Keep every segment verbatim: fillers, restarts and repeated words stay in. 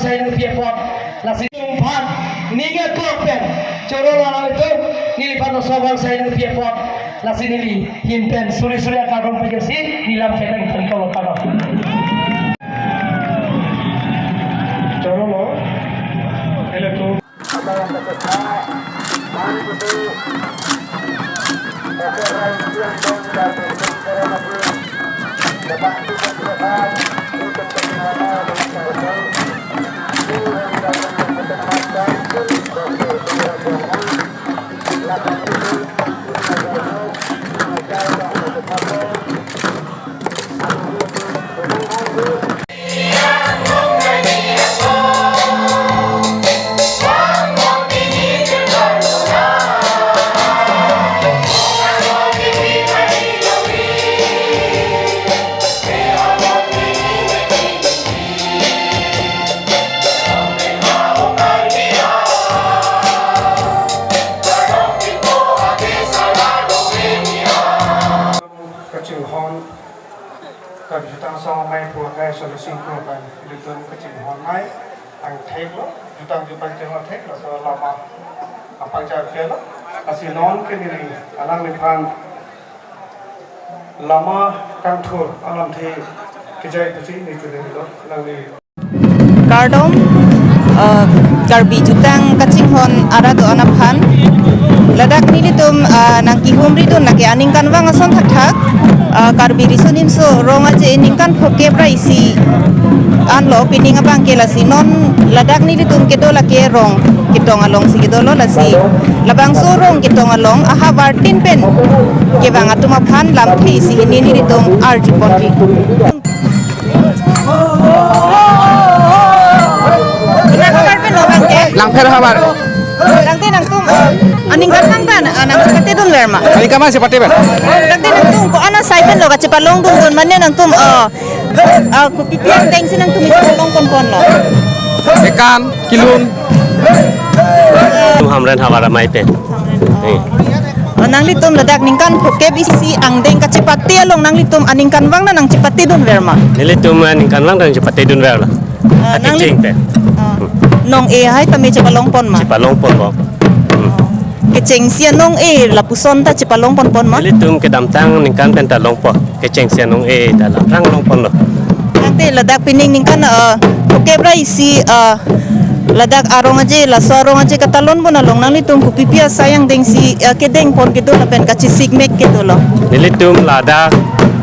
Sai nangpi apot, lasi aphan ning aklok pen choro la alanglitum neliphan oso bang sai nangpi apot, lasi neli ahin pen suri suri akardom pajirsi neli lam pen nangthan kalo kalo. Choro lo, hello to. Kachinghon, kachutang asong amei pu akai solution ko kan, ilitum kachinghon nai, angthek lo, jutang jutang cheng lo thek lo, so lama apang char ke lo, lasi non ke neli alangliphan lama kangthur alamthe kejai pusi neli chule lo, alangli. Kardom, uh, Karbi jutang kachinghon arat do-an aphan. Ladak nelitum, uh, nangkehumri dun lake aningkanvang ason thakthak, uh, Karbi Riso Nimso Rong Aje ningkan phokep ra isi anlo pining abang ke lasi non ladak nelitum kedo lake rong ketong alongsi kedo lo lasi labangso rong ketong along ahavar tin pen kevang atum aphan lamthe isi hini nelitum arjuponri. Langpher havar. Tangte nangtum aningkanvang ta nangchepate dunver ma? Aningkanvang chepate ver. Tangte nangtum ko-an asai pen lo kachepalong dun dun mane nangtum, oh, ah, kopi pi angdeng si nangtum chepalong ponpon lo? Ekan, kilun. Tum Hamren havar amei pen. Eh. Oh, nanglitum ladak ningkan phokep isi angdeng kachepate along nanglitum aningkanvang na nangchepate dunver ma? Nelitum, eh, ningkanvang nangchepate dunver lo. Ah, nangli- Kaching pen. Ah. Nong-e hai tame chepalong pon ma? Chepalong pon lo. Hmm. Kechengsi anong-e lapuson ta chepalong ponpon ma? Nelitum kedamtang ningkan pen ta longpo. Kechengsi anong-e ta la aphrang longponlo. Tangte ladak pining ningkan, eh, phokep ra isi, eh, ladak arong aje, laso arong aje katalon pon along nanglitum kopi pi asai angdeng si, eh, kedeng pon kedo lapen kachesik mek kedo lo? Nelitum ladak,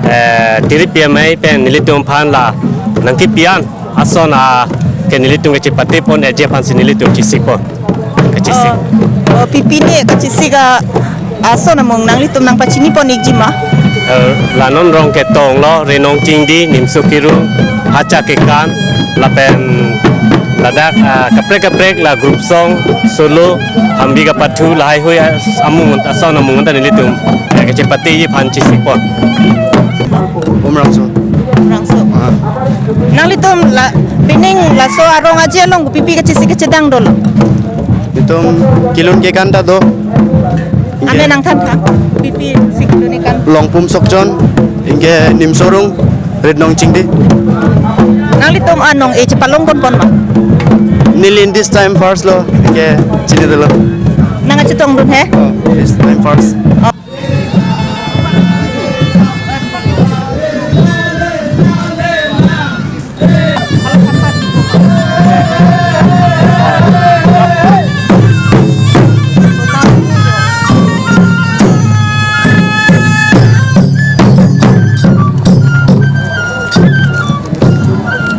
eh, tiri pi amei pen nelitum aphan la nangkepi-an ason a ke nelitum kachepate pon aje aphan si nelitum chesik pon. Kachesik. Oh, oh, pi pi ne kachesik a, ason amung nanglitum nangpachini pon ikji ma? Eh, la non rong ketong lo, Renong Chingdi, Nimso Kiru, Hacha Kekan, lapen ladak, ah, kaprek kaprek la group song, solo, Hambi Kapathu, lahai hui, ah, amung, ason amung ta nelitum, eh, kachepateji aphan chesik pon. Umrangso. Umrangso. Ah. Nanglitum la pining laso arong aje along kopi pi kachesik kachedang dolo? Itum kilun kekan ta do. Ame nangthan tha. Kopi pi si kilun kekan? Longpum Sokjon, anke Nimso Rong, Renong Chingdi. Nanglitum anong-e chepalong ponpon ma? Neli in this time first lo, anke chini dolo. Nang kachetong dun he? Oh, this time first. Oh.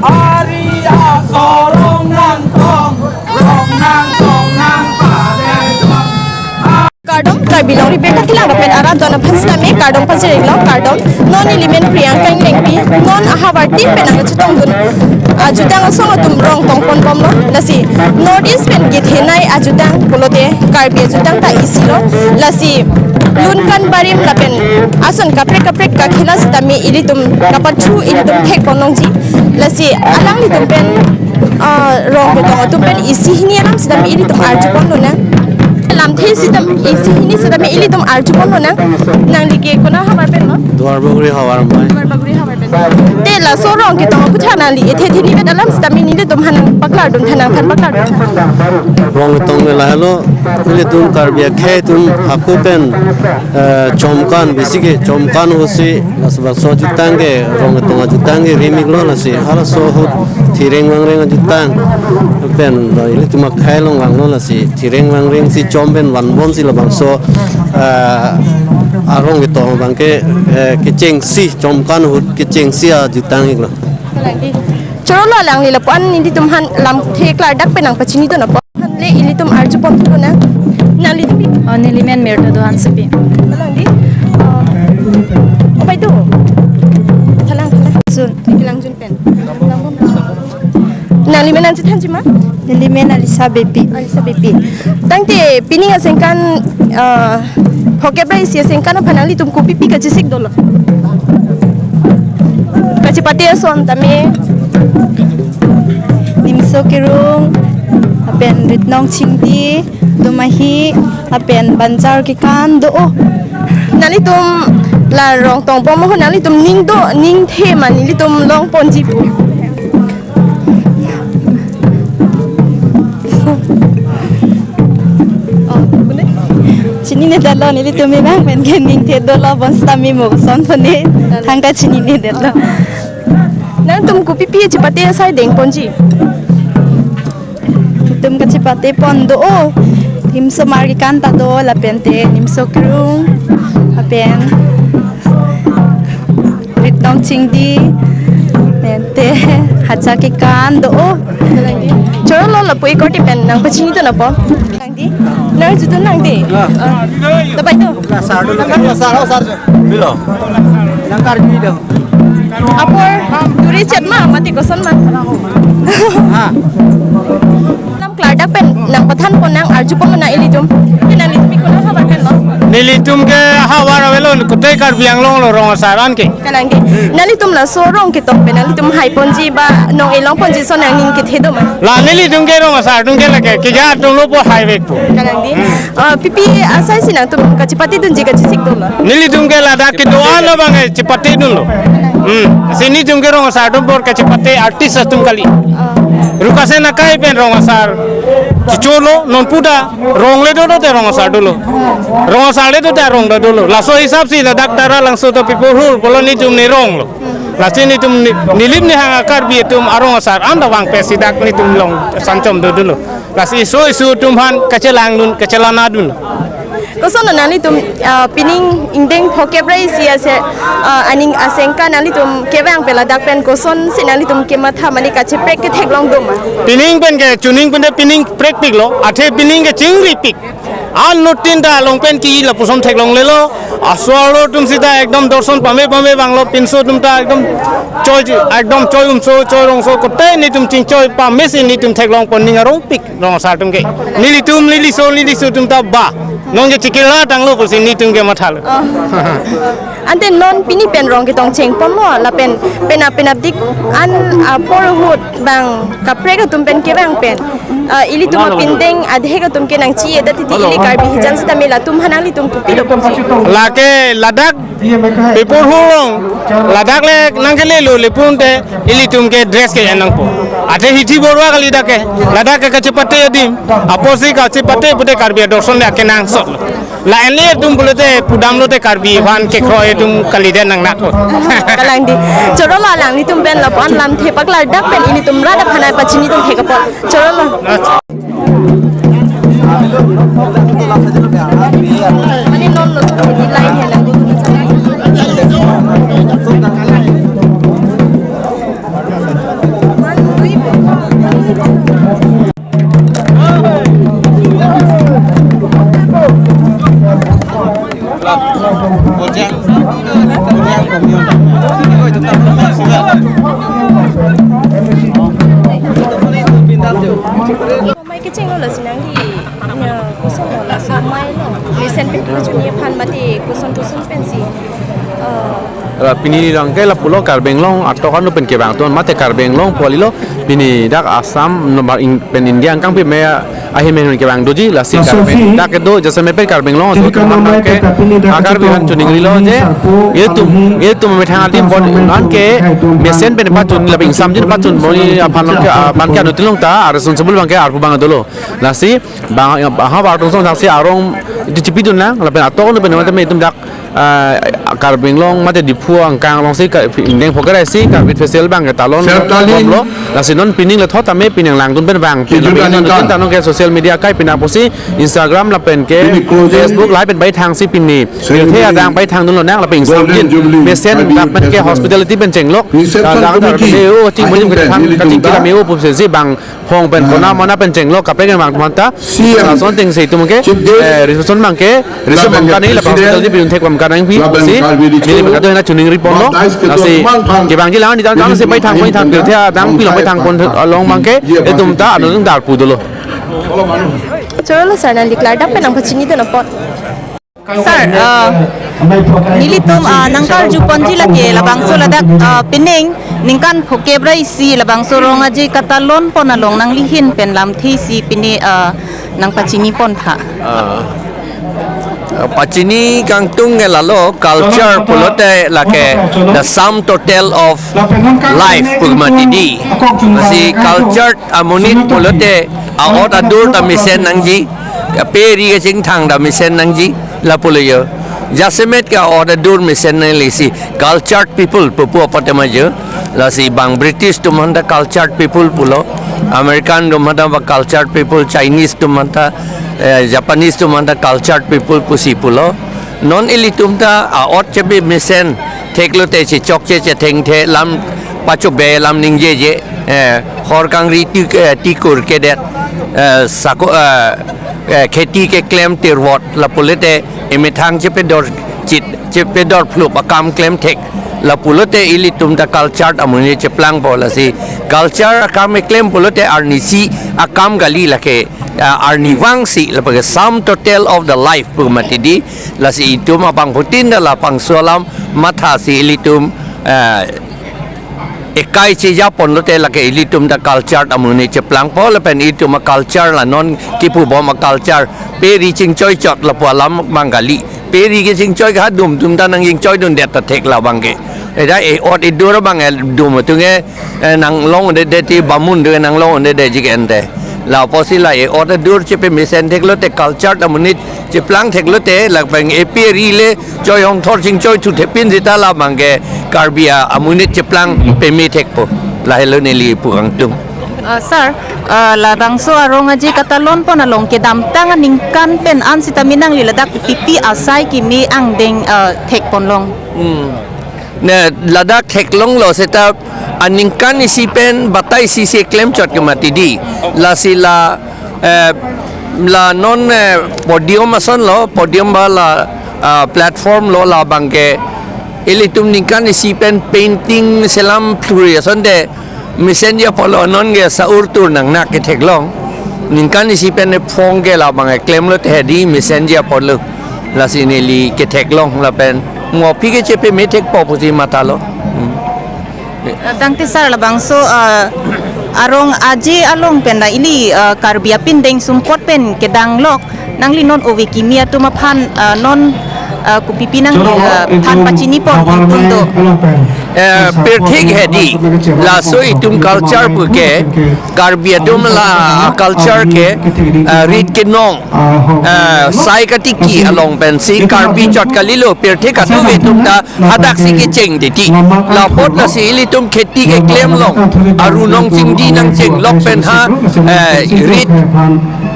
Ari aso rong nangtong, rong nangtong nangpadeng. Kardom, Karbi Longri Birta Kelang Rapen arat do-an aphan sitame kardom pajir-iklo, kardom. Non neli men Priyanka Ingdengpi, non ahavar tin pen nangchetong dun ajutang asong atum rong tong ponbomlo. Lasi North East pen kethenei ajutang pulote Karbi ajutang ta isi lo. Lasi lun kan barim lapen ason kaprek kaprek kakhela sitame ilitum kapathu ilitum thek pon longji. Lasi alanglitum pen, ah, rong ketong atum pen isi hini alam sitame ilitum arju pon lonang. La Lamthe sitame, isi hini sitame ilitum arjupon lonang. Nangli ke konat havar pen lo? Duarbagori havar mai. Duarbagori havar pen. Te laso rong ketong aphuthak nangli ethe thini vet alam sitame nelitum aphan paklardun tha, nangphan paklardun tha. Rong ketong le lahelo, ilitum Karbi akhei atum hako pen, eh, chomkan, besi ke chomkan ahutsi, laso bangso ajutang ke, rong ketong ajutang ke rim iklo, lasi halaso ahut thireng vangreng ajutang pen, ba ilitum akhei along vanglo, lasi thireng vangreng si chom pen vanbom si labangso, eh, arong ketong abang ke, eh, kechengsi, chomkan ahut kechengsi ajutang iklo. Kalang di. Chorolo alangli lapu-an nelitum aphan lamthe klardak pen nangpachinidun apot. Aphan le ilitum arjupon thu lonang. Nanglitum pi? Oh, neli men Mirta Dohan Sepi. Kalang di. Oh, opai tu. Thalang, thalang. Sun. Kelangjun pen. Nangli men nangchethanji ma? Neli men Alisa Beypi. Alisa Beypi. Tangte pining asengkan, ah, phokep ra isi asengkan aphan nanglitum kopi pi kachesik dolo? Kachepate ason tame. Nimso kerung, lapen ritnong chingdi, dumahi, lapen banjar kekan do-o. Nanglitum la rong tongbom ahut nanglitum ning do, ning the ma nelitum longponji pu? Oh, bune? Chininedetlo, nelitum abang pen ke ning the dolo, bonsitame mo son pone, thangta chininedetlo. Nangtum kopi pi chepate asai dengponji? Itum kachepate pon do-o. Nimso mar kekan ta do, lapen te nimso kerung, lapen ritnong chingdi, lapen te hacha kekan do-o. Chorolo lapu ikorte pen nangpachinidun apot. Kalang di. Nang jutun nang di. Ah. Ah. Dabai tu. Sar dolo. Sar, oh, sar. Bilo. Nang Karbi do. Apor duri chet ma, mati koson ma. Ha. Lam klardak pen nangpathanpon, nang arjupon ma nang ilitum. Te nanglitum ke konat havar pen lo? Nelitum ke havar avelo, kutei Karbi Anglong lo, rong asar an ke. Kalang di. Nanglitum laso rong ketong pen nanglitum haiponji ba nong-e longponji ason nangning kethe do ma? La nelitum ke rong asar atum ke lake keja atum lo pu haivekpo. Kalang di. Ah, pi pi asai si nangtum kachepatedunji kachesik dolo? Nelitum ke ladak kedo-an abang ke chepatedunlo. Hmm. Si nelitum ke rong asar atum apor kachepate artist atum kali. Ah. Rukasen akai pen rong asar checholo, non puta rong le dodo te rong asar dolo. Rong asar le do te rong do dolo. Laso hisap si ladak Taralangso to Piporhur pulo nelitum nerong lo. Lasi nelitum ne-, nelip nehang a-Karbi atum arong asar an ta vangpesi dak nelitum long sanchom do dolo. Lasi iso iso atum aphan kachelangdun, kachelanadun. Koson nanglitum, ah, pining ingdeng phokep ra isi ase, ah, aning asengkan nanglitum kevang pen ladak pen koson si nanglitum kematha mane kacheprek ketheklong do ma? Pining pen ke, chuning pen te pining prekpik lo, athe pining ke chingripik. An nutin ta along pen ke lapuson theklonglelo. Aso arlo atum sita ekdom dorson pame pame vanglo, pinso atum ta ekdom choi, ekdom choi umso, choi rongso, kotei nelitum chingchoi pame si nelitum theklongpon ning arongpik rong asar atum ke. Nelitum, neliso, neliso atum ta ba. Non ke chikila tanglo pusi nelitum ke mathalo. Oh. Ante non pini pen rong ketong chengponlo, lapen penap penapdik an apor ahut bang kaprek atum pen kevang pen, ah, ilitum apindeng adhek atum ke nangchi-edet titi ili Karbi hijan sitame latum aphan nanglitum kopi do ponji? Lake ladak Piporhur along, ladak le nangkelelo le pun te ilitum ke dress ke-en nangpo. Athe hithi borwa kali dak ke, ladak ke kachepate adim, apotsi kachepate pute Karbi adorson le akenangsot lo. La-en le atum pulote pudamlote Karbi aphan kekroi atum kalidet nangnat lo. Kalang di. Chorolo alanglitum pen lapu-an lamthe paklardak pen ilitum rat aphan nangpachinidun thek apot. Chorolo. Mane non lo, line hai na. Mai kecheng lo lasi nangli, ya, koson lo laso mai lo. Mesen pen kachuni aphan mate koson koson pensi. Ra pini rang ke lapulo Karbi Anglong atok anu pen kevang ton mate Karbi Anglong pu kalilo, pini dak Assam nomor in, pen India angkang pi me ahi men kevang doji lasi Karbi dak kedo jasemet pen Karbi Anglong atum ke akar bihan chuning rilo je, itum itum methang adim pon an ke mesen pen pachun lapen ingsamjin pachun boni aphan ke aphan ke anutin long ta a responsible abang ke arpu abang dolo. Lasi bang ha bar tong song si arong itu chipidun lang lapen atok anu pen mate me itum dak ah, Karbi Anglong mate Diphu angkang along si ka, indeng phokerai si Karbi Festival abang ke talon bomlo. Lasi non pining le thot tame pining langdun pen bang pen lapen non tin tanong ke social media kai pina pusi Instagram lapen ke Facebook live pen bai thang si pini. Pirthe adang bai thang dunlo nang lapen ingsamjin mesen dak pen ke hospitality pen chenglok. Dak dak pen ke o ching mojim ke thang kaching kila me o pusi si bang hong pen kona mona pen chenglok kaprek abang manta. Lason ting si itum ke eh, reception abang ke reception abang kani lapen hospitality pen thek abang kanang pi si neli abang kado hena chuning ri ponlo. Lasi kevangji lang ni dan dan si bai thang bai thang pirthe adang pi long bai thang pon along abang ke itum ta anu dar pu dolo. Chorolo sir, nangli klardak pen nangpachini dun apot. Sir, uh, nelitum uh, nangkarju ponji lake labangso ladak uh, pining ningkan phokep ra isi labangso Rong Aje katalon pon along nangli ahin pen lamthe isi pine uh, nangpachini pon tha. Ah. Pachini kangtung ke lalo culture pulote lake the sum total of life pu mati di. Lasi culture amonit pulote a-ot adur ta mesen nangji. Pe ri kachingthang ta mesen nangji lapulo yo. Jasemet ke a-ot adur mesen nangji si cultured people pupu apot ma jo. Lasi bang British atum aphan ta cultured people pulo, American atum aphan ta cultured people, Chinese atum aphan ta, eh, Japanese atum aphan ta cultured people pusi pulo. Non ilitum ta a-ot chebi mesen theklote chechokche chethengthe lam pachobe lam ningjeje, eh, hor kangri ti, eh, tikur kedet, eh, sako, eh, eh, kheti keklem tirvot lapulote emethang chepedor chit chepedor phlup akam klem thek lapulote ilitum ta cultured amonit cheplangpo. Lasi culture akam eklem pulote arnisi akam kali lake, ah, arnivang si lapu ke sum total of the life pu mati di. Lasi itum abangphutin ta labangso alam matha si ilitum, ah, ekai cheja ponlote lake ilitum ta cultured amonit cheplangpo lapen itum a-culture la non kipubom a-culture pe ri chingchoi chot lapu alam abang kali. Pe ri kachingchoi kadum atum ta nangchingchoi dundet ta thek labang ke. Eda e-ot edur abang e dum atum ke, eh, nanglong dede ti bamun de nanglong dede ji ke ente. Lapusi la e-ot adur chepe mesen theklote cultured amonit cheplang theklote lapen epe ri le choi hongthor chingchoi thu thepin sita labang ke Karbi a, amonit cheplang peme thekpo. Lahelo neli pu kangtung. Uh, sir, uh, labangso a-Rong Aje katalon pon along kedamtang aningkan pen an sitame nangli ladak pipi asai kimi angdeng, uh, thek ponlong. Hmm. Ne ladak theklonglo seta aningkan isi pen batai isi si klem chot ke mati di. Lasi la, eh, la non, eh, podium asonlo, podium ba la, ah, platform lo labang ke ilitum ningkan isi pen painting selam pluri asonte mesenji apotlo non ke saur tur nangnak ketheklong. Ningkan isi pen ephong ke labang ke klemlote hedi mesenji apotlo. Lasi neli ketheklong lapen mo aphi ke chepe me thekpo pusi mathalo. Hmm. Tangte sir labangso, ah, a-Rong Aje along pen la ili, ah, Karbi apindeng sumpot pen kedanglok nangli non ove kimi atum aphan, ah, non, ah, kopipi nangli, ah, than pachini pon itum do. Eh, pirthe hedi laso itum culture pu ke Karbi atum la culture ke, ah, rit kenong, ah, sai katiki along pensi Karbi chot kalilo pirthe katuve atum ta hadak si kecheng titi. Lapot lasi ilitum kheti keklemlong, aru nong chingdi nangchenglok pen ha, eh, rit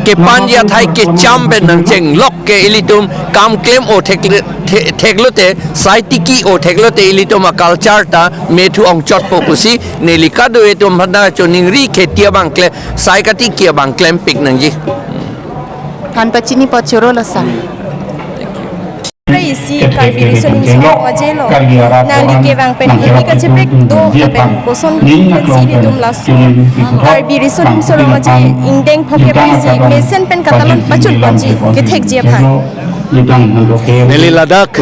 kepanji athai kecham pen nangchenglok ke ilitum kam klem o thek, the, theklote, sai tiki o theklote ilitum a-culture ta methu ongchotpo pusi neli kado-an atum aphan ta choningri kheti abang kle, sai katiki abang klempik nangji. Than pachini pachoro lasa. Pray isi Karbi Riso Nimso Rong Aje lo. Nangli kevang pen ili kacheprek do lapen koson pensi ilitum laso Karbi Riso Nimso Rong Aje ingdeng phokep isi mesen pen katalon pachun ponji kethekji aphan. Neli ladak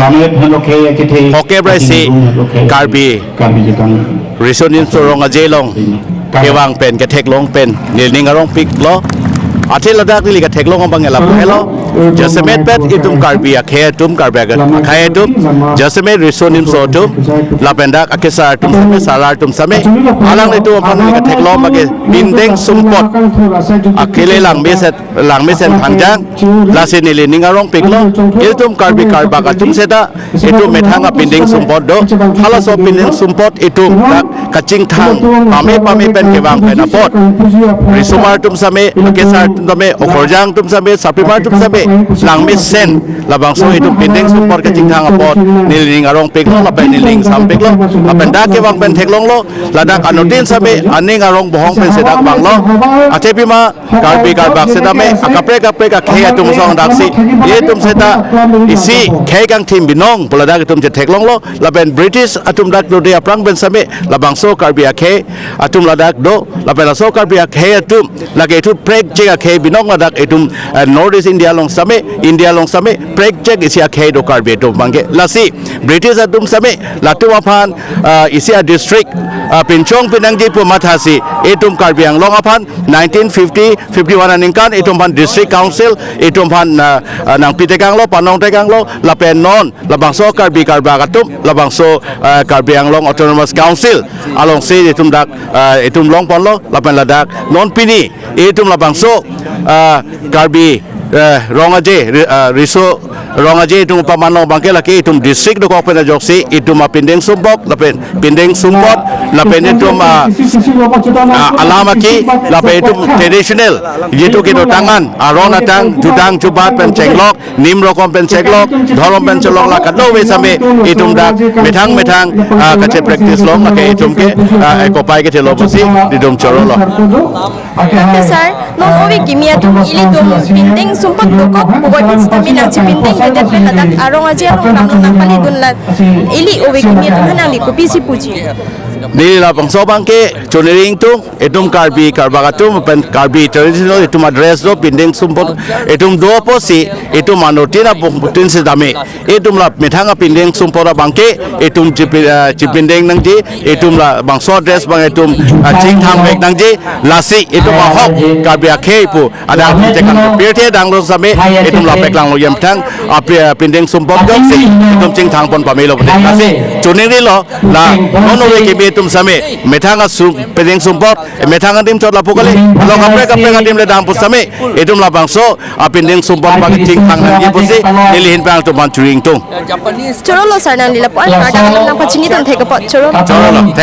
Phokep ra isi Karbi Riso Nimso Rong Aje along kevang pen ketheklong pen nelining arongpiklo. Athe ladak neli ketheklong abang lapu helo. Jasemet pet itum Karbi akhei atum, Karbi akhei atum, jasemet Riso Nimso atum, lapen dak akesar atum same, sara atum same, alanglitum aphan neli ketheklong abang pindeng sumpot akele langmesen, langmesen thangjang, lasi nelining arongpiklo. Itum Karbi Karbak atum seta itum methang apindeng sumpot do. Halaso pindeng sumpot itum dak kachingthang pame pame pen kevang pen apot, risomar atum same, akesar atum same, okorjang atum same, sarpimar atum same, langmesen labangso itum pindeng sumpot kachingthang apot nelining arongpiklo lapen nelining ingsampiklo. Lapen dak kevang pen theklonglo, ladak anuttin same aning arong bohong pen sedak vanglo. Athe pima Karbi Karbak setame, akaprek kaprek akhei atum asong daksi, itum seta isi khei kangthim binong pu ladak itum chetheklonglo. Lapen British atum dak dode aphrang pen same labangso Karbi akhei atum ladak do. Lapen laso Karbi akhei atum lake itum prekjek akhei binong ladak itum, eh, North East India along same, India along same prekjek isi akhei do Karbi atum abangke. Lasi British atum same latum aphan, ah, isi a district, ah, pinchong pinangji pu mathasi itum Karbi Anglong aphan nineteen fifty fifty-one aningkan itum aphan District Council itum aphan, ah, ah, nangpitekanglo, panongtekanglo, lapen non labangso Karbi Karbak atum labangso, ah, Karbi Anglong Autonomous Council alongsi itum dak, ah, itum longponlo. Lapen ladak non pini itum labangso, ah, Karbi, eh, Rong Aje, ri-, ah, Riso Rong Aje itum pamanlo abangke lake itum district dokok pen ajoksi itum apindeng sumpot lapen pindeng sumpot lapen itum, ah, ah, alam aki lapen itum traditional jitu kedo tangan, aron atang, jutang jubat pen chenglok, nim rokom pen chenglok, dhorom pen chenglok, la kadokave same itum dak methang methang, ah, kache practice long lake itum ke, ah, ekopai kethelo pusi itum chorolo. Oke, sir, non ove kimi atum ilitum pindeng sumpot dokok puvoiphit sitame nangchipindengvedet pen ladak arong aje arong lam along nangpalidun la ili ove kimi atum aphan nangli kopisi puji? Neli labangso abangke choningri ingtung, itum Karbi Karbak atum pen Karbi traditional itum a dress do, pindeng sumpot itum do apotsi itum anuttin abangphutin sitame itum la methang apindeng sumpot abangke itum chipi-, eh, chipindeng nangji, itum labangso dress abang itum, eh, chingthangvek nangji, lasi itum ahok Karbi akhei pu adang chekang pirthe adang along same itum la peklanglo, yamthang api, eh, pindeng sumpot ajoksi itum chingthangpon pamelo pute. Lasi choningrilo la non ove kimi atum same methang asum pindeng sumpot, methang adim chot lapu kali, along kaprek kaprek adim le dam pu same itum labangso apindeng sumpot abang chingthang nangji pusi neli ahin pen itum aphan choningri ingtung. Chorolo sir, nangli lapu-an kardom nangpachinidun thek apot chorolo. Chorolo.